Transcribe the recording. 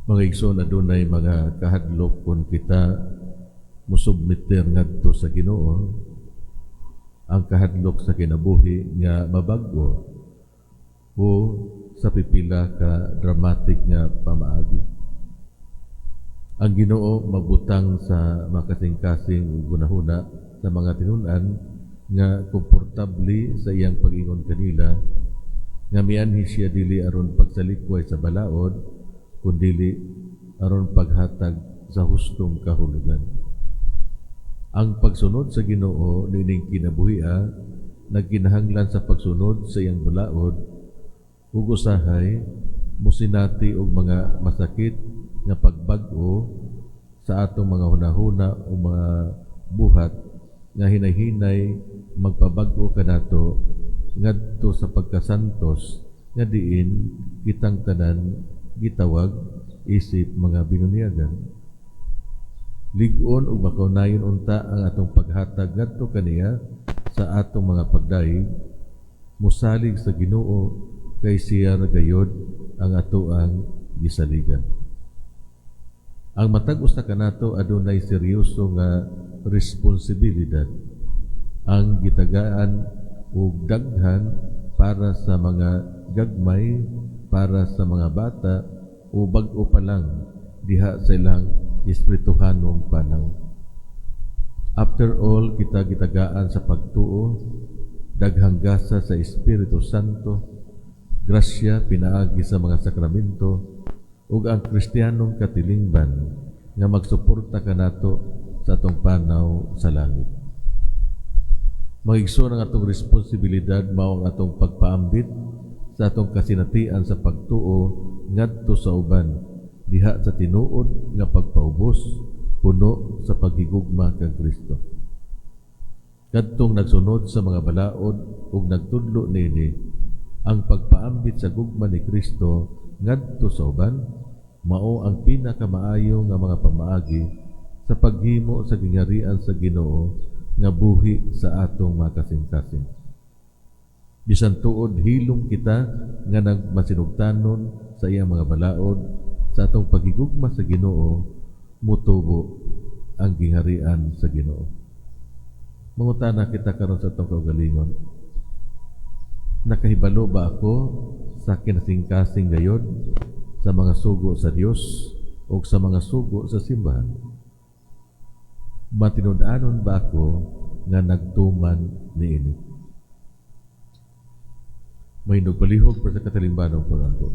Mga igsoon, adunay mga kahadlok kung kita musubmitir ngadto sa Ginoo, ang kahadlok sa kinabuhi nga mabag-o o sa pipila ka dramatic nga pamaagi. Ang Ginoo magbutang sa makasing-kasing ug hunahuna sa mga tinun-an nga komportable sa iyang pag-ingon kanila nga mianhi siya dili aron pagsalikway sa balaod kundili aron paghatag sa hustong kahulugan. Ang pagsunod sa Ginoo niining kinabuhia nagkinahanglan sa pagsunod sa iyang balaod ug usahay musinati og mga masakit nga pagbag-o sa atong mga hunahuna o mga buhat nga hinay-hinay magpabag-o kanato ngadto sa pagkasantos nga diin kitang tanan gitawag isip mga binunyagan. Lig-on ug makaunayon unta ang atong paghatag ngadto kaniya sa atong mga pagdayeg, musalig sa Ginoo kay siya ra gayod ang atoang gisaligan. Ang matag usa kanato adunay seryoso nga responsibilidad ang gitagaan og daghan para sa mga gagmay, para sa mga bata o bag-o pa lang diha sa ilang espirituhanong panaw. After all, kita gitagaan sa pagtuo, daghang gasa sa Espiritu Santo, grasya pinaagi sa mga sakramento, ug ang Kristiyanong katilingban nga magsuporta kanato sa atong panaw sa langit. Mga igsoon, ang atong responsibilidad mao ang atong pagpaambit sa atong kasinatian sa pagtuo ngadto sa uban diha sa tinuod nga pagpaubos puno sa paghigugma kang Kristo. Kadtong nagsunod sa mga balaod ug nagtudlo niini, ang pagpaambit sa gugma ni Kristo ngadto sa uban mao ang pinakamaayo nga mga pamaagi sa paghimo sa gingharian sa Ginoo nga buhi sa atong mga kasing-kasing. Bisan tuod hilom kita nga nagmasinugtanon sa iyang mga balaod, sa atong paghigugma sa Ginoo mutubo ang gingharian sa Ginoo. Mangutana kita karon sa atong kaugalingon. Nakahibalo ba ako sa kinasingkasing gayod sa mga sugo sa Dios o sa mga sugo sa simbahan? Matinud-anon ba ako nga nagtuman niini? Mahindog palihog para sa katilingbanong pangampo.